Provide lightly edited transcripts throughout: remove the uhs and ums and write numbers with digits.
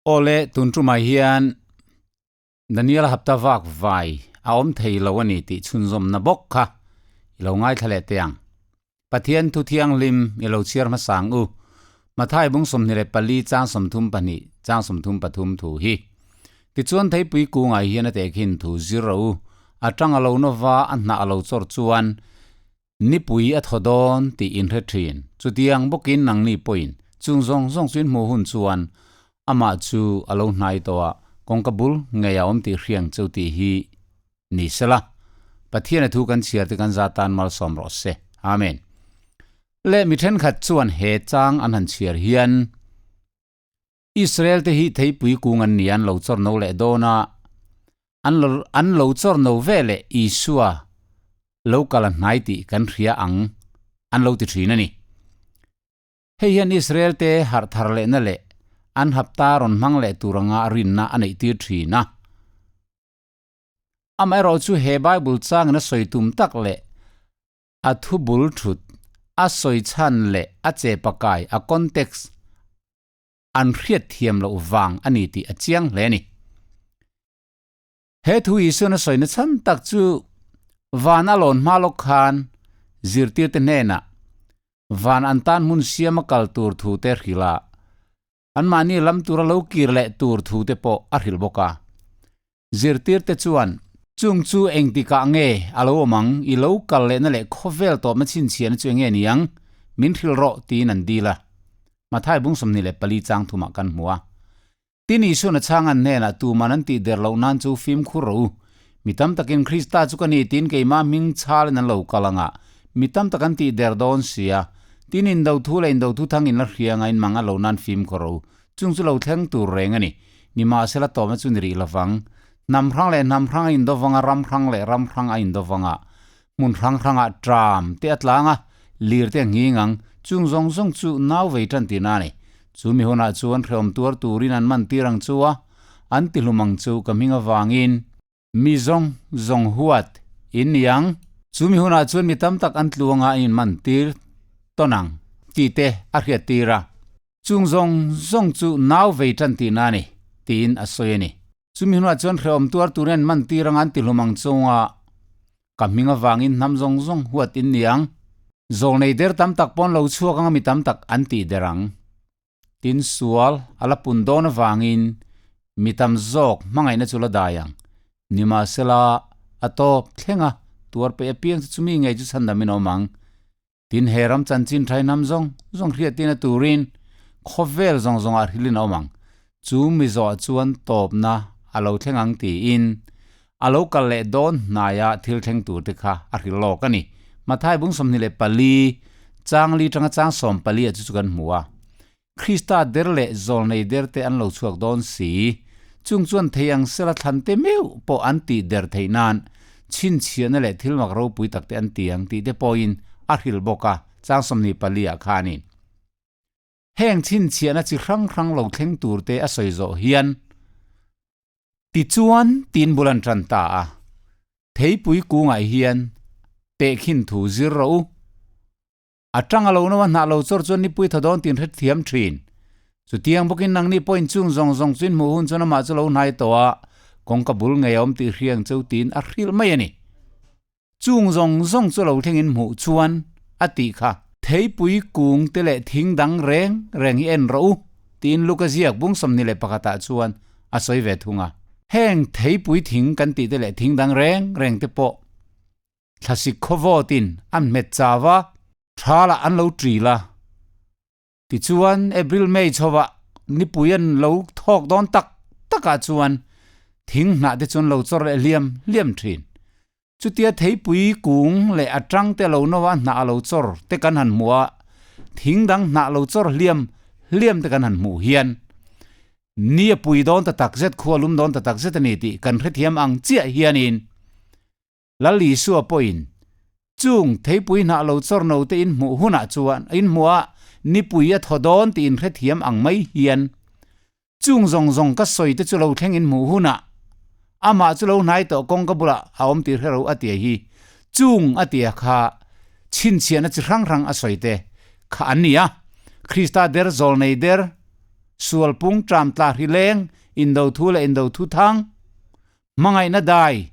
Awle, tun tumah hian Daniel hapta vak vai a awm thei lo a ni tih chhunzawmna bawk kha i lo ngaithla leh teh ang. Pathian thu thianghlim i lo chhiar hmasa ang u. Mathai bung 24 chang 32 chang 33 thu hi. Tichuan theipui kungah hian a tehkhin thu zir rawh u. A tang a lo nawva a hnah a lo chawr chuan Nipui a thaw dawn tih in hre thin. Chutiang bawkin nangni pawhin chung zawng zawng chu in hmuh hun chuan amah chu a lo hnai tawh a, kawngka bul ngei a awm tih hriang chu tih hi ni sela. Pathian a thu kan chhiar te kan za tan malsawm rawh se. Amen. Leh mi thenkhat chuan he chang an han chhiar hian Israel te hi theipui kung an ni an lo chawr no leh dawn a, an lo an lo chawr no ve leh Isua lo kal a hnai tih kan hria ang an lo ti thin a ni. Hei hian Israel te harh thar lehna leh an hapta rawn hmang leh tur anga rinna a neih tir thin a. Amaherawhchu he Bible changin a sawi tum tak leh A thu bul thut, a sawi chhan leh a che pakai, a context, an hriat thiam loh vang a ni tih a chiang hle a ni. He thu Isuan a sawina chhan tak chu van a lawn hma lawk khan zirtirte hnenah van an tan hmun siama kal tur thu te hrilh a, anmahni lam tura lo kir leh tur thu te pawh a hrilh bawk a. Zirtirte chuan, Chung chu engtikah nge a lo awm ang, i lo kal lehna leh khawvel tawpna chhinchhiahna chu enge ni ang? Min hrilh rawh, tiin an dil a. Mathai bung 24 chang thumah kan hmu a. Tin Isuan a chhang an hnenah, Tuman an tih der loh nan chu fimkhur rawh u. Mi tam takin Krista chu ka ni tiin keimah hming chhalin an lo kal ang a, mi tam tak an tih der dawn si a. Tin indo thu leh indo thu thang in la hria anga in mang a lo nan fimkhur rawh u. Chung chu lo thleng tur reng a ni. Nimahsela tawmna chu ni rih lovang. Hnam hrang leh hnam hrang a indo vang a, ram hrang leh ram hrang a indo vang a. Hmun hrang hrangah tram te a tlang a, lir te a nghing ang. Chung zawng zawng chu nau vei tan tihna a ni. Chu mi hunah chuan hrehawm tuar turin an man tir ang chu a, an ti hlum ang chu ka hming avangin. Mi zawng zawng huat in ni ang. Chu mi hunah chuan mi tam tak an tluanga an inman tir tawn ang tih te a hriat tir a. Chung zawng zawng chu nau vei tan tihna a ni, tiin a sawi a ni. Chu mi hunah chuan hrehawm tuar turin an man tir anga an ti hlum ang chunga ka hming avangin hnam zawng zawng huat in ni ang. Zawlnei der tam tak pawn lo chhuak anga mi tam tak an tih der ang. Tin sual a la pun dawn avangin mi tam zawk hmangaihna chu la dai ang. Nimahsela, a tawp thleng a, tuar peih apiang chu chumi ngei chu chhandamin a awm ang. Tin he ram chanchin thai hnam zawng zawng hriattina turin khawvel zawng zawngah hrilhin a awm ang. Chu mi zawh chuan tawpna a lo thleng ang tiin a lo kal leh dawn hnaia thil thleng turte kha a hrilh lawk a ni. Mathai bung 24 chang li tanga chang 14 ah chu chu kan hmu a. Krista der leh zawlnei derte an lo chhuak dawn si. Chung chuan thei ang sela thlante meuh pawh an tih der theih nan chhinchhiahna leh thil mak ropui takte an ti ang tih te pawhin a hrilh bawk a, chang 24 ah khanin. Heng chhinchhiahna chi hrang hrang lo thleng turte a sawi zawh hian tichuan tiin bul an tan ta a, Theipui kungah hian tehkhin thu zir rawh u. A tang a lo no a hnah lo chawr chuan nipui tha dawn tin hre thiam thin. Chutiang bawkin nangni pawhin chung zawng zawng chu in hmuh hun chuan amah chu lo hnai tawh a, kawngka bul ngei a awm tih hriang cheu tiin a hrilh mai a ni. Chung zawng zawng chu lo thleng in hmuh chuan a tih kha. Theipui kung te leh thing dang reng reng hi en rawh u, tiin Luka ziak bung 21 ah chuan a sawi ve thung a. Heng theipui thing kan tih te leh thing dang reng reng te pawh Thlasik khawvawtin an hmet chau a, thalah an lo ṭil a. Tichuan, April May chhovah nipui an lo thawk dawn tak takah chuan thing hnah te chuan lo chawr leh hliam hliam ṭhin. Chutia theipui kung leh a ṭang te lo no a hnah a lo chawr te kan han hmuh a, thing dang hnah lo chawr hliam hliam te kan han hmuh hian ni a pui dawn ta takzet, khua lum dawn ta takzet a ni tih kan hrethiam ang chiah hianin Lal Isua pawhin, Chung theipui hnah lo chawr no te in hmuh hunah chuan in hmuh a, nipui a thaw dawn tih in hrethiam ang mai hian, chung zawng zawng ka sawi te chu lo thleng in hmuh hunah amah chu lo hnai tawh kawngka bulah a awm tih hre ro a tia hi, chung a tia kha chhinchhiahna chi hrang hrang a sawi te kha an ni a, Krista der zawlnei der. Sual pung tram tla hri leng, indo thu leh indo thu thang, hmangaihna dai,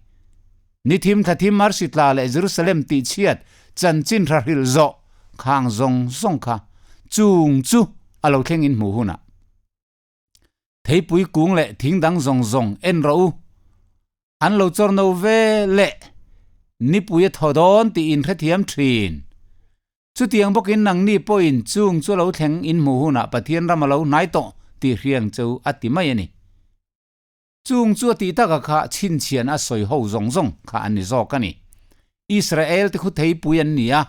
ni thim thla thim arsi tla leh Jerusalem tihchhiat chanchin hra hrilh zawh khang zawng zawng kha chung chu a lo thleng in hmuh hunah. Theipui kung leh thing dang zawng zawng en rawh u. An lo chawr no ve leh nipui a thaw dawn tih in hrethiam thin. Chutiang bawkin nangni pawhin chung chu lo thleng in hmuh hunah Pathian ram a lo hnai tawh tih hriang chu a ti mai a ni. Chung chu a tih taka kha chhinchhian a sawi ho zawng zawng kha an ni zawk a ni. Israel te khu theipui an ni a.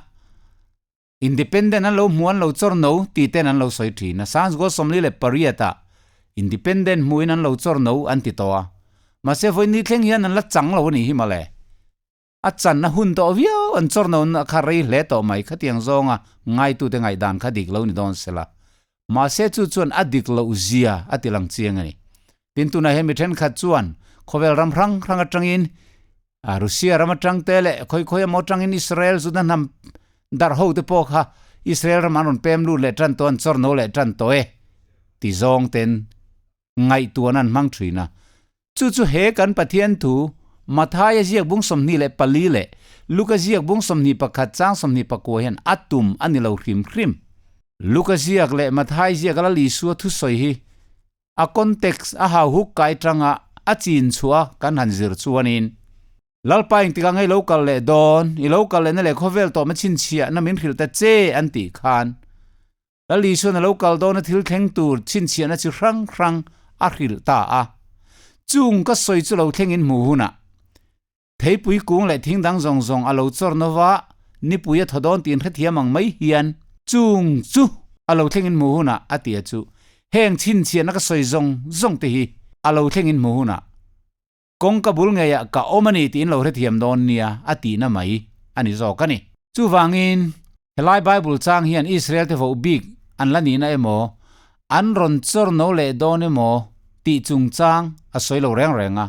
Independent an lo hmu an lo chawr no tih ten an lo sawi thin a, Sanjgo 48 ah Independent hmuhin an lo chawr no an ti tawh a, mahse vawiin thleng hian an la chang lo a nih hi mawle. A channa hun tawh viau an chawr no na kha rei hle tawh mai khatiang zawnga ngaitute ngaihdan kha dik lo ni dawn sela. Mahse chu chuan a dik loh zia a ti lang chiang a ni. Tin tunah hian mi thenkhat chuan khawvel ram hrang hrang atangin Russia ram atang te leh khawi khawi emaw atangin Israel zuna hnam darh ho te pawh kha Israel ram an rawn pem lut leh tan tawh an chawr no leh tan tawh e ti zawng ten ngaihtuahna an hmang thin a. Chu chu he kan Pathian thu Mathaia ziak bung 24 leh Luka ziak bung 21 chang 24 hian a tum a ni lo hrim hrim. Luka ziak leh Mathai ziak a la Isua thusawi hi A context a hau huk kai tanga a chin chhuah a kan han zir chuanin, Lalpa engtikah nge i lo kal leh dawn, i lo kal lehna leh khawvel tawh ma chhinchhiahna min hrilh ta che an tih khan Lal Isuan a lo kal dawna thil thleng tur chhinchhiahna chi hrang hrang a hrilh ta a. Chung ka sawi chu lo thlengin hmuh hunah Theipui kung leh thing dang zawng zawng a lo chawr nova, nipui a thaw dawn tiin hrethiam ang mai hian chung chu a lo thlengin hmu hunah a ti a chu heng chhinchhiahna ka sawi zawng zawng te hi a lo thlengin hmu hunah kawngka bul ngeiah ka awm a ni tiin lo hrethiam dawn nia a tihna mai a ni zawk a ni. Chuvangin helai Bible chang hian Israel te voh bik an la nihna emaw an rawn chawr no leh dawn emaw tih chungchang a sawi lo reng reng a.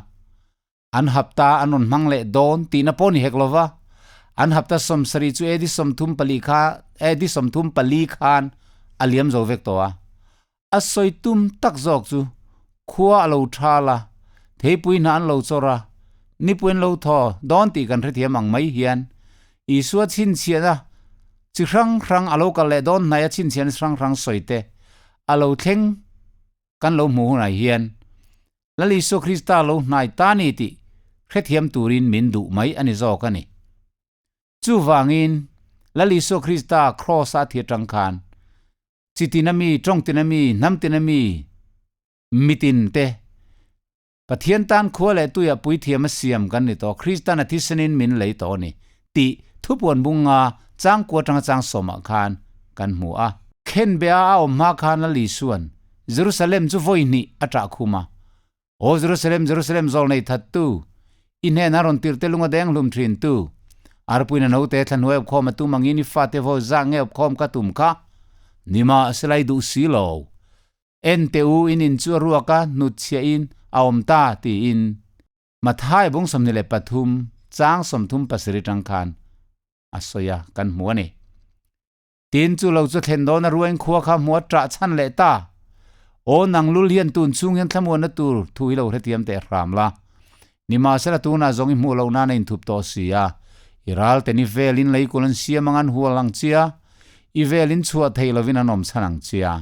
An hapta an rawn hmang leh dawn tihna pawh ni hek lova, an hapta 70 chu AD 34 kha AD 34 khan a liam zo vek tawh a. A sawi tum tak zawk chu khua a lo thal a, theipui hna an lo chawr a, nipui an lo thaw dawn tih kan hrethiam ang mai hian Isua chhinchhiahna chi hrang hrang a lo kal leh dawn hnaia chhinchhiahna chi hrang hrang sawi te a lo thleng kan lo hmuh hunah hian Lal Isua Krista lo hnai ta ni tih hrethiam turin min duh mai a ni zawk a ni. Chuvangin, Lal Isua Krista Kraws-a a thi atang khan chi tina mi, tawng tina mi, hnam tina mi, mitin te Pathian tan khua leh tuiah puithiam a siam kan ni tawh, Kristan a thisenin min lei tawh a ni tih thupuan bunga changkua atanga chang sawmah khan kan hmu a. Khenbea a awm hma khan Lal Isua'n Jerusalem chu vawi hnih a ṭah khum a. Aw Jerusalem, Jerusalem zawl nei thattu, i hnenah rawn tirhte lung a deng hlum ṭhintu, arpuina naute thla hnuai awpkhawm a tum angin i fate vawi zah nge awpkhawm ka tum kha, nimahsela i duh si lo. En teh u, in in chu a ruak a, hnutchhiahin a awm ta, tiin. Mathai bung 23 chang 37 ṭang khan a sawi a, kan hmu a ni. Tin, chu lo chu thlen dawn a ruain khua kha hmu a ṭah chhan leh ta. Aw nang lul hian tun chhung hian thlamuanna tur thu hi lo hrethiam teh hram la. Nimahsela tunah zawng i hmuh loh nan a inthup tawh si a. I ral ten i velin leikul an siam ang an hual ang chia, i velin chhuah theih lovin an awm chhan ang chia.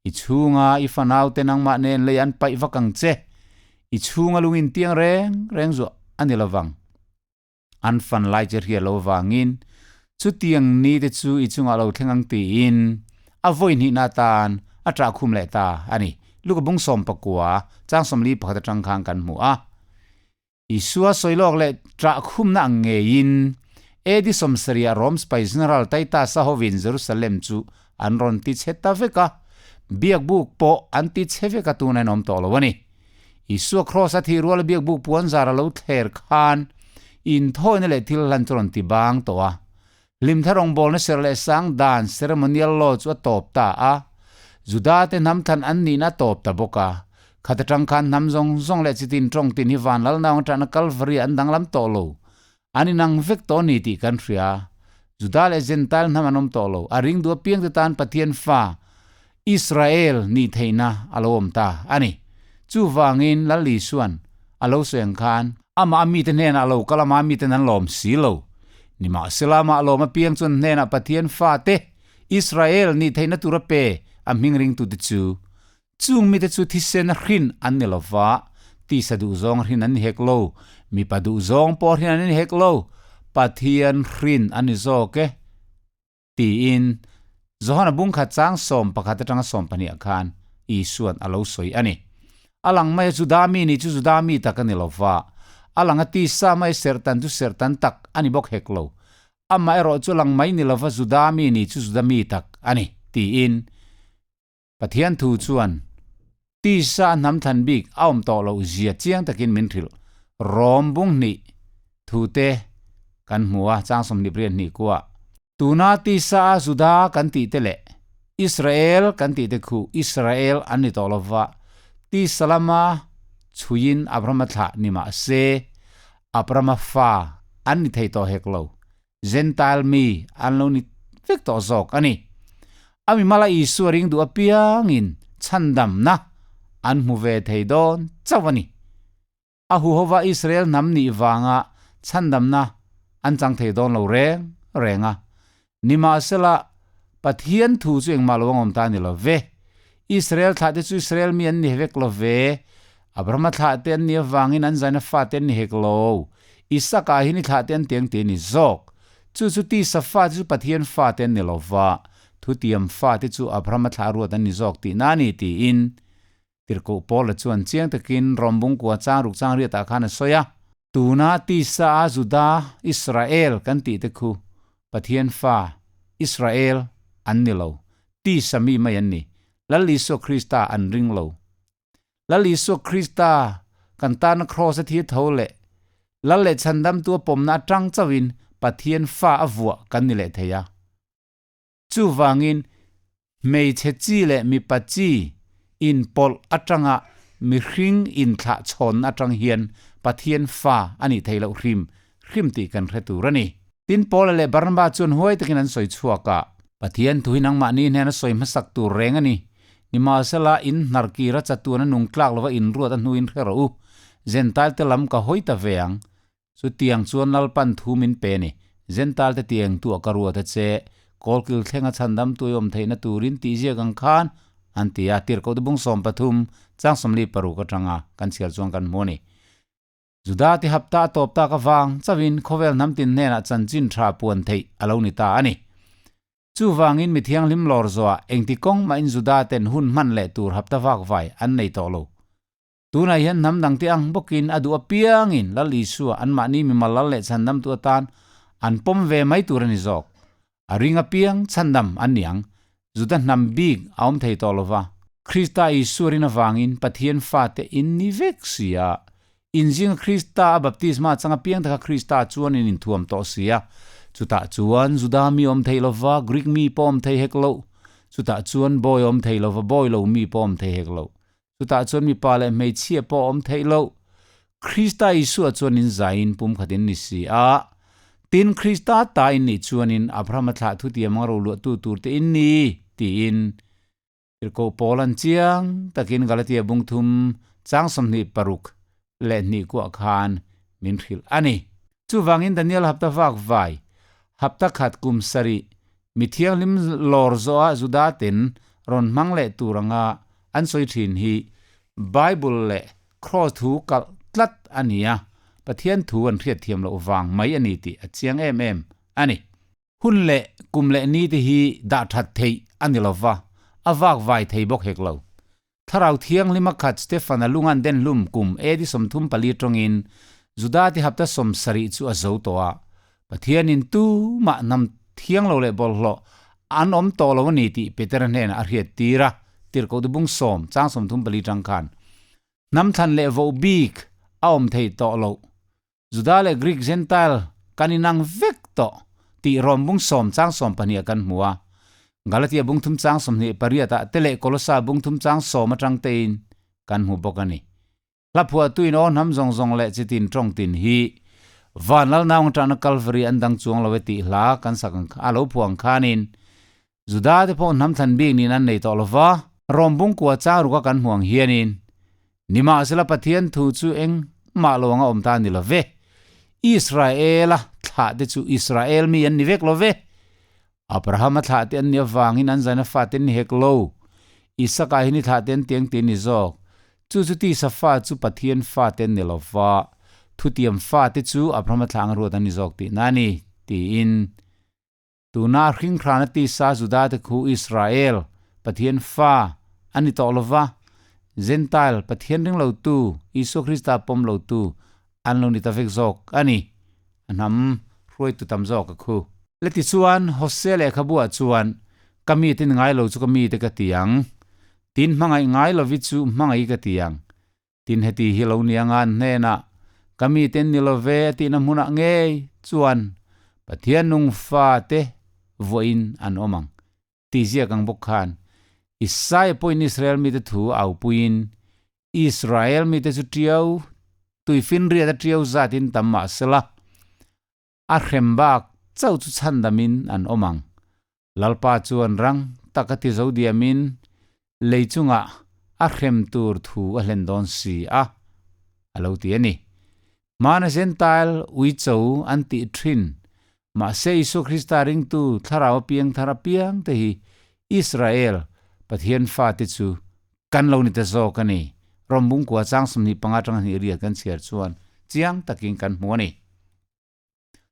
I chhunga i fanau te nangmah nen lei an paih vak ang che. I chhunga lung intiang reng reng zuah a ni lovang. An fan lai che hria lo vangin chutiang ni te chu i chungah lo thleng ang tiin a vawi hnihna atan a ṭah khum leh ta a ni. Luka bung 19 chang 41 atang khan kan hmu a. Isua sawi lawk leh ṭah khumna ang ngeiin AD 70 ah Rome Sipai General Titus-a hovin Jerusalem chu an rawn ti chhe ta vek a, biakbuk pawh an ti chhe vek a tuna in awm tawh lo a ni. Isua Kraws a thih ruala biakbuk puan zar a lo thler khan inthawina leh thil hlan chu rawn ti bang tawh a. Hlimthla rawngbawlna serh leh sang dan, ceremonial law, chu a tawp ta a. Judate hnam thlan an nihna a tawp ta bawk a. Khat atang khan hnam zawng zawng leh chitin tawng tin hi van lal naung atana Kalvari an danglam tawh lo. An inang vek tawh a ni tih kan hria. Juda leh Jentail hnam an awm tawh lo. A ring duh apiangte tan Pathian fa. Israel nih theihna a lo awm ta a ni. Chuvangin Lal Isuan a lo sawi ang khan, Amah a mite hnenah a lo kal, amah a miten an lawm si lo. Nimahsela amah lawm apiang chuan hnenah Pathian fate, Israel nih theihna tura pe a hming ringtute chu, Chung mite chu thisen a hrin an ni lo va, tisa duhzawng a hrin an ni hek lo, mipa duhzawng pawh a hrin an ni hek lo, Pathian hrin an ni zawk e, tiin Johana bungkhat chang 11 atanga 12 ah khan Isuan a lo sawi a ni. A lang mai a Juda mi nih chu Juda mi tak a ni lo va, a lang a tisa mai serhtan chu serhtan tak a ni bawk hek lo. Amah erawh chu lang mai ni lo va Juda mi nih chu Juda mi tak a ni, tiin Pathian thu chuan tisa a hnam thlan bik a awm tawh loh zia chiang takin min hrilh. Rom bung hnih thu te kan hmu a, chang 22 kuah. Tuna tisa a Juda kan tih te leh Israel kan tih te khu Israel an ni tawh lova, tisa lama chhuiin Abrahama thlah ni mah se Abrahama fa an ni thei tawh hek lo. Gentile mi an lo ni vek tawh zawk a ni. A mimala Isua ring duh apiangin chhandamna an hmu ve thei dawn chauh a ni. A huhova Israel hnam nih vanga chhandamna an chang thei dawn lo reng reng a. Nimahsela, Pathian thu chu engmah lo angawm ta a ni lo ve. Israel thlahte chu Israel mi an ni vek lo ve. Abrahama thlahte an nih avangin an zaina fate an ni hek lo. Isaka hi ni thlahte an tiang tih a ni zawk. Chu chu tisa fate chu Pathian fate an ni lo va, thutiam fate chu Abrahama thlah ruat an ni zawk tihna a ni tiin Tirhkoh Paula chuan chiang takin Rom bungkua chang ruk chang riatah khan a sawi a. Tuna tisa a Juda, Israel, kan tih te khu Pathian fa, Israel, an ni lo. Tisa mi mai an ni. Lal Isua Krista an ring lo. Lal Isua Krista kan tana kraws a thi tho leh Lal leh chhandamtu a pawmna atang chauhin Pathian fa a vuah kan ni leh thei a. Chuvangin hmeichhe chi leh mipa chi inpawlh atanga mihring inthlah chhawnna atang hian Pathian fa a nih theih loh hrim hrim tih kan hre tur a ni. Tin, Paula leh Barnaba chuan huai takin an sawi chhuak a. Pathian thu hi nangmahni hnena sawi hmasak tur reng a ni. Nimahsela, in hnar kira chatuan a nung tlak lova inruat a hnuin hre rawh u. Zentail te lam ka hawi ta ve ang. Chutiang chuan Lalpan thu min pe a ni. Zentail te tiang tuah ka ruat a che. Kawlkil thlenga chhandam tuiawm theihna turin tih ziak ang khan an ti a. Tirhkoh te bung 13, chang 46 atanga kan chhiar chuan kan hmu a ni. Juda ti hapta a tawp tak avang chauhin khawvel hnam tin hnenah chanchin tha puan theih a lo ni ta a ni. Chuvangin mi thianghlim lawr zawhah engti kawng mahin Juda ten hun hman leh tur hapta vak vai an nei tawh lo. Tunah hian hnam dangte ang bawkin a duh apiangin Lal Isua anmahni mimal lal leh chhandamtu atan an pawm ve mai tur a ni zawk. A ring apiang chhandam an ni ang. Juda hnam bik a awm thei tawh lo va. Krista Isua rin avangin Pathian fate in ni vek si a. Inzinga Krista a baptisma chang apiang te kha Krista chuan in inthuam tawh si a. Chutah chuan Juda mi awm thei lo va, Greek mi pawh awm thei hek lo. Chutah chuan bawi awm thei lo va, bawi lo mi pawh awm thei hek lo. Chutah chuan mipa leh hmeichhia pawh awm theih loh. Krista Isua chuan in zaiin pumkhat in ni si a. Tin, Krista ta in nih chuanin Abrahama thlah thutiam anga roluahtu turte in ni, tiin Tirhkoh Paul an chiang takin Galatia bung thum chang 26 kuah khan min hrilh a ni. Chuvangin Daniel hapta vak vai, hapta khat kum sarih, mi thianghlim lawr zawha Juda ten rawn hmang leh tur anga an sawi thin hi Bible leh Kraws thu kalh tlat a ni a, Pathian thu an hriat thiam loh vang mai a ni tih a chiang em em a ni. Hun leh kum leh ni te hi dah that theih a ni lova, a vak vai thei bawk hek lo. Thlarau Thianghlima khat Stefan-a lungan den hlum kum AD 34 tawngin Juda ti hapta 70 chu a zo tawh a. Pathianin tumah hnam thiang lo leh bawlhhlawh an awm tawh lo a ni tih Petera hnenah a hriat tir a, Tirhkoh Dubung sawm, chang 34 tang khan. Hnam thlan leh voh bik a awm thei tawh loh. Juda leh Greek Gentile kan inang vek tawh tih Rom bung sawm chang 12 ah kan hmu a. Galatia bung thum chang 28 ah te leh Kolosa bung thum chang 10 atang tein kan hmu bawk a ni. Hla phuahtuin aw hnam zawng zawng leh chitin tawng tin hi Van Lal Naung atana Calvary an dang chuang lo e tih hla kan sak ang a lo phuah ang khanin. Juda te pawh hnam thlan bik niin an nei tawh lo va, Rom bungkua chang ruka kan hmuh ang hianin, Nimahsela Pathian thu chu engmah lo anga awm ta a ni lo ve. Israela thlah te chu Israel mi an ni vek lo ve. Abrahama thlah te an nih avangin an zaina fate an ni hek lo. Isaka hi ni thlah te an tiang ti a ni zawk. Chu chu tisa fa chu Pathian fate an ni lo va, thutiam fate chu Abrahama thlah anga ruat an ni zawk tihna a ni, tiin. Tuna hringhrana tisa Judate khu Israel, Pathian fa, a ni tawh lo va, Gentile, Pathian ring lotu, Isua Krista pawm lotu an lo ni ta vek zawk a ni. A hnam hruaitu tam zawk a khu. Le tichuan, Hosea lehkhabuah chuan, Ka mite ni ngai lo chu ka mite ka ti ang, tin hmangaih ngai lovi chu hmangaih ka ti ang. Tin heti hi lo nia ngan hnenah, Ka miten ni lo ve a tihna hmunah ngei chuan Pathian nung fate vuahin an awm ang tih ziak ang bawk khan Isaia pawhin Israel mite thu a aupuiin Israel mite chu ṭiau tuifinriat a ṭiau zatin tam mah sela a hrem bak chauh chu chhandamin an awm ang. Lalpa chuan rang taka ti zo diamin lei chungah a hrem tur thu a hlen dawn si a, a lo ti a ni. Hmana Gentile uicho an tih thin, mahse Isua Krista ringtu thlarau apiang thar apiang te hi Israel Pathian fate chu kan lo ni ta zawk a ni. Rom bungkua chang 25 atanga hnih riat kan chhiar chuan chiang takin kan hmu a ni.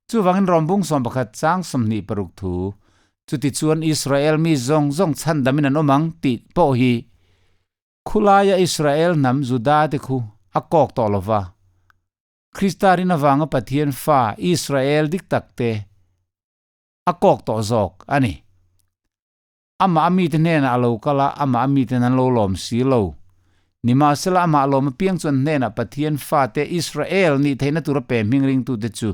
Chuvangin Rom bung 11 chang 26 thu, Chutichuan Israel mi zawng zawng chhandamin an awm ang tih pawh hi khulaia Israel hnam Juda te khu a kawk tawh lo va. Krista rin avanga Pathian fa Israel dik tak te a kawk tawh zawk a ni. Amah a mite hnenah a lo kal a, amah a miten an lo lawm si lo. Nimahsela amah lawm apiang chuan hnenah Pathian fate Israel nih theihna tura pe hming ringtute chu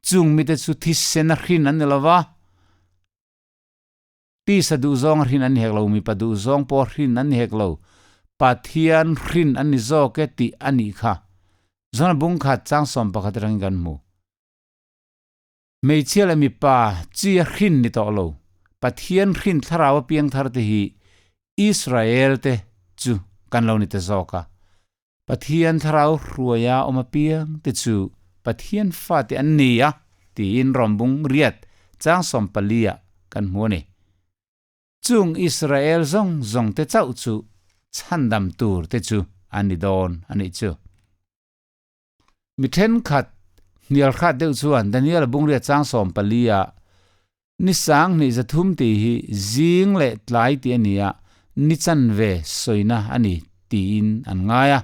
chung mite chu thisen a hrin an ni lo va, tisa duhzawng a hrin an ni hek lo, mipa duhzawng pawh a hrin an ni hek lo, Pathian hrin an ni zawk e tih a nih kha. Zona bungkhat chang 11 atangin kan hmu. Hmeichhia leh mipa chi a hrin ni tawh lo. Pathian hrin thlarau a piang thar te hi Israel te chu kan lo ni ta zawk a. Pathian thlarau hruaia awm apiang te chu Pathian fate an ni a tiin Rawmbung riat chang 14 ah kan hmu a ni. Chung Israel zawng zawng te chauh chu chhandam tur te chu an ni dawn a nih chu. Mi thenkhat hnial hrat deuh chuan Daniel bungria chang 14 ah ni 2300 tih hi zing leh tlai tih a ni a, ni chanve sawina a ni tiin an ngai a.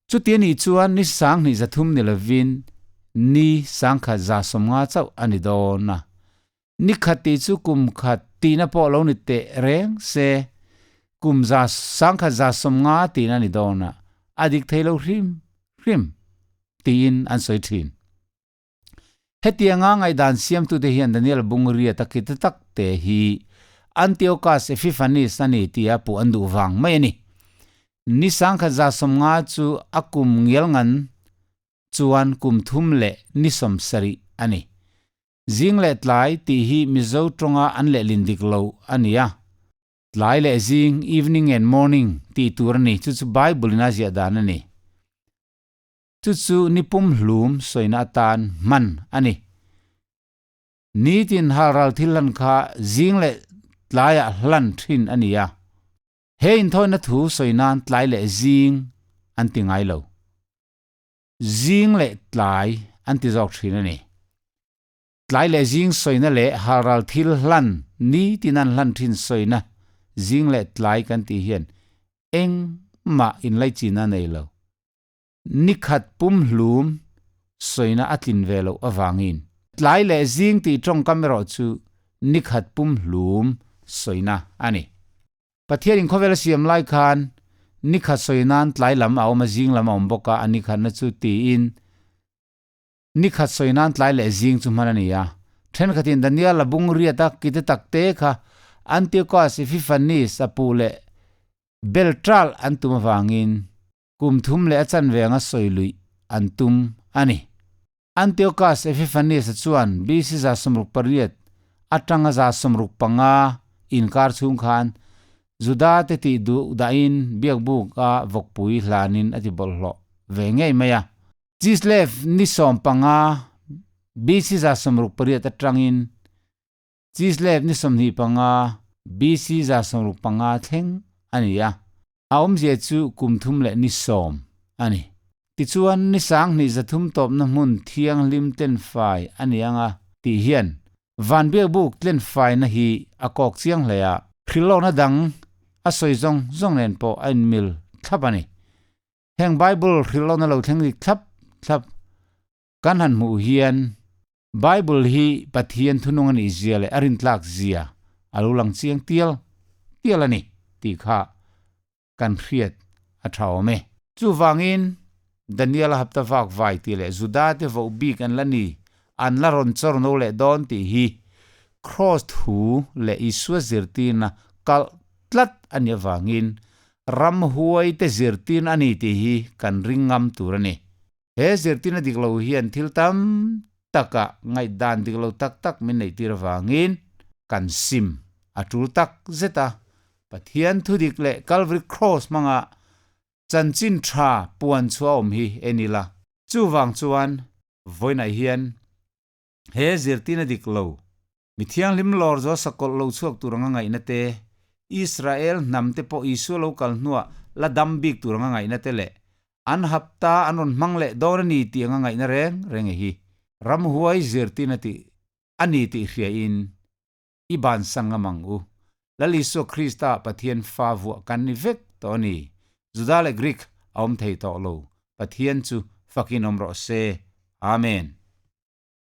Chuti a nih chuan ni 2300 ni lovin ni 1150 chauh a ni dawn a. Ni khat tih chu kum khat tihna pawh lo ni teh reng se, kum za 1150 tihna ni dawn a, a dik thei lo hrim hrim tiin an sawi thin. Hetianga ngaihdan siamtute hian Daniel Bungria ta ki ta tak te hi Antiochus Epiphanes a ni tia puh an duh vang mai a ni. Ni 1150 chu a kum ngial ngan chuan kum thum leh ni 70 a ni. Zing leh tlai tih hi Mizo tawnga an lehlin dik lo a ni a. Tlai leh zing, evening and morning, tih tur a ni, chu chu Bible in a ziah dan a ni. Chu chu ni pum hlum sawina atan hman a ni. Nitin halral thil hlan kha zing leh tlaiah hlan thin a ni a. He inthawina thu sawi nan tlai leh zing an ti ngai lo. Zing leh tlai an ti zawk thin a ni. Tlai leh zing sawina leh halral thil hlan nitin an hlan thin sawina zing leh tlai kan tih hian engmah inlaichin a nei lo. Ni khat pum hlum sawina a tlin ve loh avangin tlai leh zing tih tawngkam erawh chu ni khat pum hlum sawina a ni. Pathianin khawvel a siam lai khan ni khat sawi nan tlai lam a awm a, zing lam a awm bawk a, a ni khatna chu tiin ni khat sawi nan tlai leh zing chu hman a ni a. Thenkhatin Daniel a bung riat a kite tak te kha Antiochus Epiphanes a puh leh Beltral an tum avangin kum thum leh a chanve anga sawi luih an tum a ni. Antiochus Epiphanes-a chuan BC 68 atanga 65 inkar chhung khan Juda te tih duh dahin biakbuk a vawkpui hlanin a ti bawlhhlawh ve ngei mai a. Chislev ni 15 BC 68 atangin Chislev ni 25 BC 65 thleng a ni a. A awmzia chu kum thum leh ni 10 a ni. Tichuan ni 2300 tawpna hmun thianghlim tlenfai a ni anga tih hian van biakbuk tlenfaina hi a kawk chiang hle a. Hrilhlawkna dang a sawi zawng zawng nen pawh a inmil thlap a ni. Heng Bible hrilhlawkna lo thleng dik thlap thlap kan han hmuh hian Bible hi Pathian thunung a nih zia leh a rintlak zia a lo lang chiang tial tial a ni tih kha kan hriat a tha awm e. Chuvangin Daniel a hapta vak vai tih leh Juda te voh bik an la ni, an la rawn chawr no leh dawn tih hi Kraws thu leh Isua zirtirna kalh tlat a nih avangin ramhuai te zirtirna a ni tih hi kan ring ngam tur a ni. He zirtirna dik lo hian thil tam takah ngaihdan dik lo tak tak min neihtir avangin kan sim a tul tak zet a, Pathian thudik leh Calvary Cross hmanga chanchin tha puan chhuah awm hi en ila. Chuvang chuan vawiinah hian he zirtirna dik lo, mi thianghlim lawr zo sakawlh lo chhuak tur anga ngaihna te, Israel hnam te pawh Isua lo kal hnuah la dam bik tur anga ngaihna te leh an hapta an rawn hmang leh dawn a ni tih anga ngaihna reng reng hi ramhuai zirtirna tih a ni tih hriain i bansang ngam ang u. Lal Isua Krista Pathian fa vuah kan ni vek tawh a ni. Juda leh Greek a awm thei tawh lo. Pathian chu fakin awm rawh se. Amen.